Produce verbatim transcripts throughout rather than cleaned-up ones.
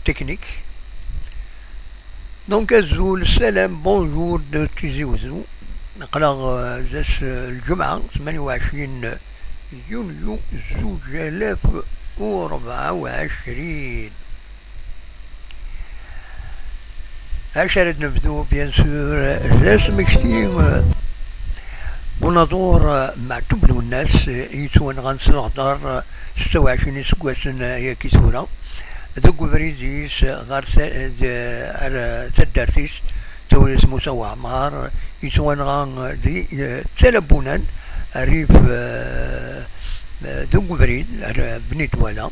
technique. Donc, azul, salam, bonjour de Tizi Ouzou. Aql-aɣ, euh, d ass, euh, lǧemɛa, tmanya u ɛecrin yunyu, zuǧ alaf u rebɛa u ɛecrin. Acu ara d-nebdu, bien sûr, d asmekti, euh, unaḍur, euh, Meɛtub Lwennas, euh, yettwanɣan s leɣder, euh, setta u ɛecrin iseggasen, euh, yagi tura, deg ubrid-is ɣer ta-, d-, ar taddart-is, Tawrirt Musa Waɛmer, yettwanɣa, euh, di, euh, Talabunan, rrif, euh, euh, deg ubrid, ar Bni Dwala.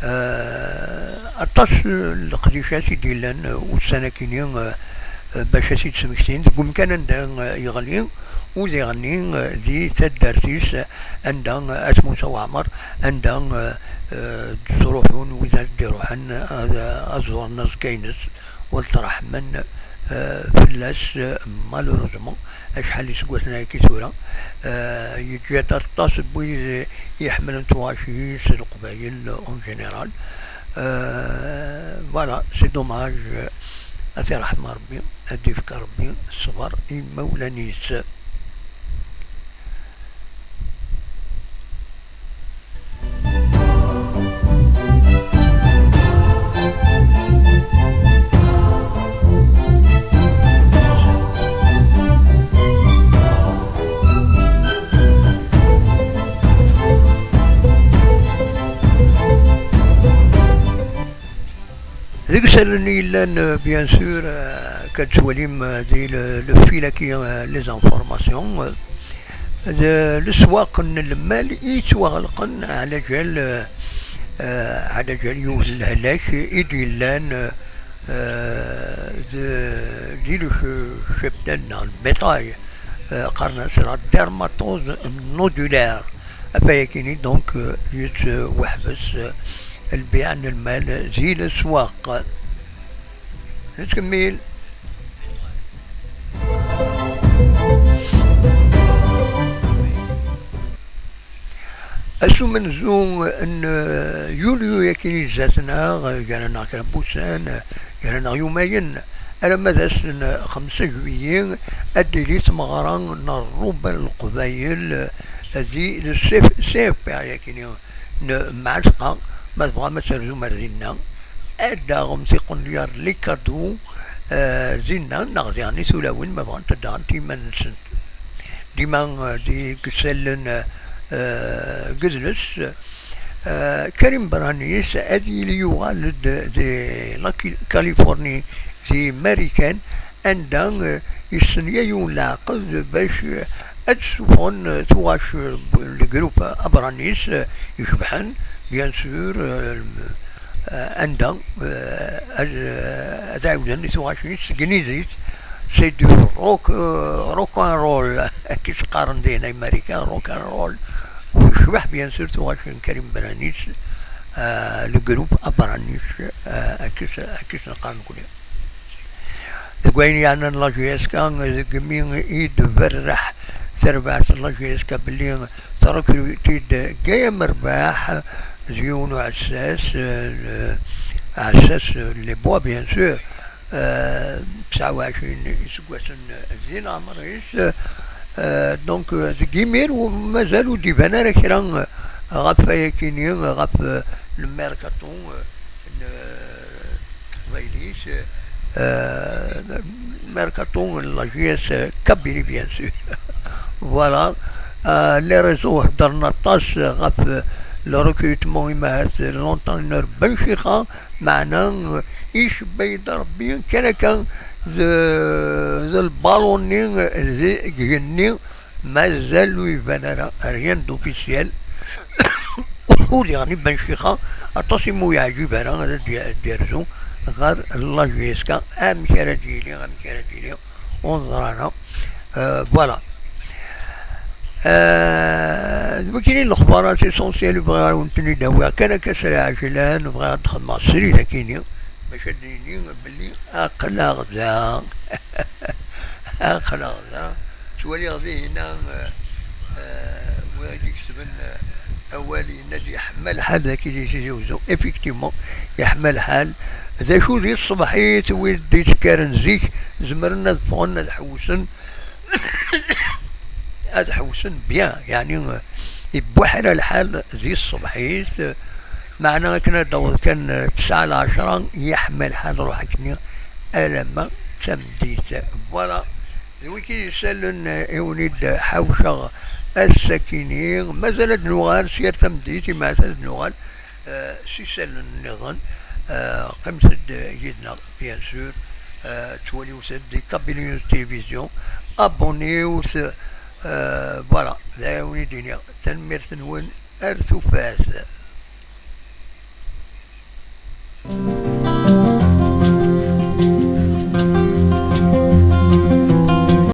Euh, aṭas, euh, n leqdicat i d-yellan, euh, ussan-agi-nni, euh, euh, bac ad t-id-smektin deg umkan anda, euh, yeɣli, u diɣenni, euh, di taddart-is, euh, anda, euh, At Musa Waɛmer, anda, euh, euh, d-ttruḥun wid ara d-iruḥen ad, ad ẓuren aẓekka-ines, u ad ttṛeḥmen, euh, fell-as, euh, malheureusement, acḥal iseggasen ayagi tura, euh, yeǧǧa-d aṭas n wid iḥemmlen tuɣac-is, Leqbayel en général. Euh, voilà, c'est dommage. Ad t-iṛḥem Ṛebbi, ad d-ifk Ṛebbi ṣṣber i yimawlan-is. Deg isallen i yellan, euh, bien sûr, euh, akka d-tettwalim, euh, di le, le fil-agi, euh, les informations, euh, d leswaq n lmal i yettwaɣelqen ɛla ǧal, euh, ɛla ǧal yiwet n lehlak i d-yellan, euh, euh, d, di le ch-, cheptel neɣ le bétail, euh, qqaren-as la dermatose nodulaire. Ɣef wayagi-nni, donc, euh, yettwaḥbes, euh, lbiɛ n lmal di leswaq. Nettkemmil. Ass umenzu n, euh, yulyu-yagi i zdat-neɣ, gar-aneɣ kra n wussan, gar-aneɣ yumayen, alamma d ass n xemsa juillet, ad d-tili tmeɣra n Ṛṛuba n Leqbayel, euh, di le C F, C F P yagi n Mɛatqa, ma tebɣam ad terzum ar dinna, ad d-taɣem tiqendyar, les cadeaux, euh, dinna, neɣ diɣen i tulawin, ma bɣant ad d-aɣent iman-nsent. Dima, euh, deg isallen, euh, euh, n yidles, euh, Karim Branis ad yili yuɣal-d di la Ki-, Californie, di Marikan, anda, euh, yessen yiwen leɛqed bac, euh, ad d-ssufɣen, euh, tuɣac, euh, le groupe Abranis, euh, icebḥen, bien sûr, euh, euh, anda, euh, ad, euh, ad ɛiwden i tuɣac-nni s tegnizit, c'est du rock, euh, rock and roll, akken i s-qqaren dinna i Marikan, rock and roll, u yecbeḥ, bien sûr, tuɣac n Karim Branis, euh, le groupe Abranis, euh, akken i s-, akken i s-neqqar nekkni. Deg wayen yeɛnan la J S K, deg mi i d-tberreḥ terbaɛt n la J S K belli trekruti-d Gaya Merbaḥ d yiwen uɛessas, euh, aɛessas n les bois, bien sûr, euh, tesɛa u ɛecrin iseggasen di leɛmer-is. Euh, donc, euh, deg imir, u-, mazal ur d-iban ara kra, euh, ɣef wayagi-nni, ɣef, euh, le mercato, euh, n, euh, teqbaylit, euh, mercato n la J S Kabylie, bien sûr. Voilà. Euh, les réseaux heddren aṭas ɣef, euh, le recrutement, imahat, l'entraîneur Ben Chica, meɛna, euh, icebba-yi-d Rebbi kan akka d, d lbalun-nni, euh, deg igenni, mazal ur iban ara, rien d'officiel. Ur yeɣni Ben Chica, aṭas imi ur yeɛǧib ara ad d-, ad d-yerzu ɣer la J S K. Amek ara d-yili, amek ara d-yili, ur neẓri ara. Euh, voilà. Euh, d wakini lexbarat essentiel i bɣiɣ ad wen-ten-id-awiɣ kan akka s lɛejlan, bɣiɣ ad d-xedmeɣ srid akini, bac ad d-nini belli aql-aɣ da. Aql-aɣ da. Ttwaliɣ dihin-a, euh, euh, wid i d-iketben, euh, Awal yenna-d yeḥma lḥal dagi di Tizi Wezzu. Effectivement, yeḥma lḥal. D acu di tṣebḥit, wid d-yettekkaren zik, zemren ad ffɣen ad ḥewsen, ad ḥewsen bien, yeɛni, eh, ibuḥra lḥal di tṣebḥit, eh, meɛna akken ad d-taweḍ kan, eh, tesɛa lɛecra, yeḥma lḥal, ruḥ akkenni alamma d tameddit. Voilà. D wiki yessalen, eh, i wen-id-ḥawceɣ ass-akini. Mazal ad nuɣal s yir tameddit, imaɛt ad nuɣal, eh, s isallen nniḍen. Eh, qqimet-d yid-neɣ, bien sûr. Eh, ttwaliwet-d di Kabylie News Télévision. Abonniwet. Eh, voilà, d ayen i d-iniɣ. Tanemmirt-nwen. Ar tufat.